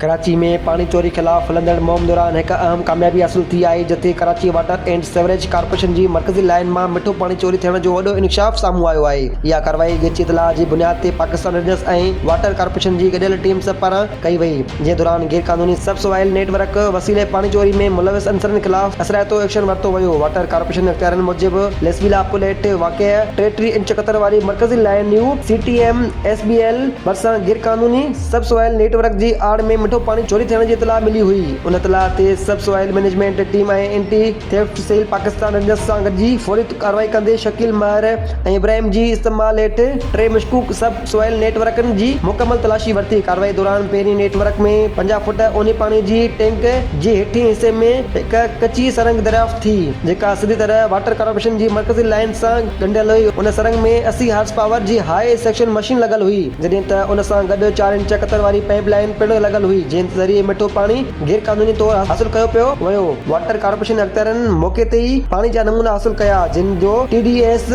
ڪراچي ۾ پاڻي چوري خلاف هلندڙ مهم دوران هڪ اهم ڪاميابي حاصل ٿي آهي، جتي Karachi water and sewerage corporation جي مرڪزي لائين مان مٺو پاڻي چوري ٿيڻ جو وڏو انڪشاف سامهون آيو آهي. اها ڪارروائي ڳچي اطلاع جي بنياد تي پاڪستان رينجرز ۽ واٽر ڪارپوريشن جي گڏيل ٽيمز پاران ڪئي وئي، جنهن دوران غيرقانوني سب سوائل نيٽ ورڪ وسيلي پاڻي چوري ۾ ملوث عنصرن خلاف اثرائتو ايڪشن ورتو ويو. واٽر ڪارپوريشن اختيارين موجب ليسبيلا پل هيٺ واقع 33 انچ قطر واري مرڪزي line new C T M S B L ڀرسان غيرقانوني سب سوائل نيٽ ورڪ جي آڙ ۾ مٺو پاڻي چوري ٿيڻ جي اطلاع ملي هئي. ان اطلاع تي sub soil management team ۽ anti theft cell Pakistan rangers سان گڏجي فوري ڪارروائي ڪندي شڪيل مهر ۽ ابراهيم جي استعمال هيٺ ٽي مشڪوڪ سب سوائل نيٽ ورڪن جي مڪمل تلاشي ورتي. ڪارروائي دوران پهرين نيٽ ورڪ ۾ 50 فوٽ اونهي پاڻي جي ٽينڪ جي هيٺين حصي ۾ هڪ ڪچي سرنگ دريافت ٿي، جيڪا سڌي طرح واٽر ڪارپوريشن جي مرڪزي لائين سان ڳنڍيل هئي. ان سرنگ ۾ 80 هارس پاور جي هاء سيڪشن مشين لڳل هئي. جڏهن ته ان سان گڏ چار انچ قطر واري پائيپ لائين پڻ لڳل هئي، جنهن ذريعي مٺو پاڻي غير قانوني طور حاصل ڪيو پيو ويو. واٽر ڪارپوريشن اختيارين موقعي تي ئي پاڻي جا نمونا حاصل ڪيا، جن جو T D S,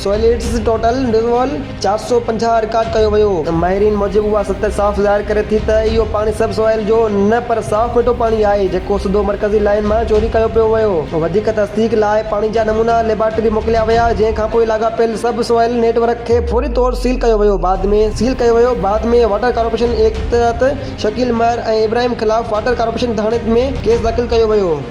solids total dissolved, 450 record ڪيو ويو. ماهرين موجب اها سطح صاف ظاهر ڪري ٿي ته اهو پاڻي سب سوائل جو نه پر صاف مٺو پاڻي آهي، جيڪو سڌو مرڪزي لائين مان چوري ڪيو پيو ويو. وڌيڪ تصديق لاء پاڻي جا نمونا ليبارٽري موڪليا ويا، جنهن کانپوء لاڳاپيل سب سوائل نيٽ ورڪ کي فوري طور سيل ڪيو ويو بعد ۾ سيل ڪيو ويو بعد ۾ واٽر ڪارپوريشن ايڪٽ تحت شڪيل مهر ۽ ابراهيم خلاف واٽر ڪارپوريشن ٿاڻي ۾ ڪيس داخل ڪيو ويو.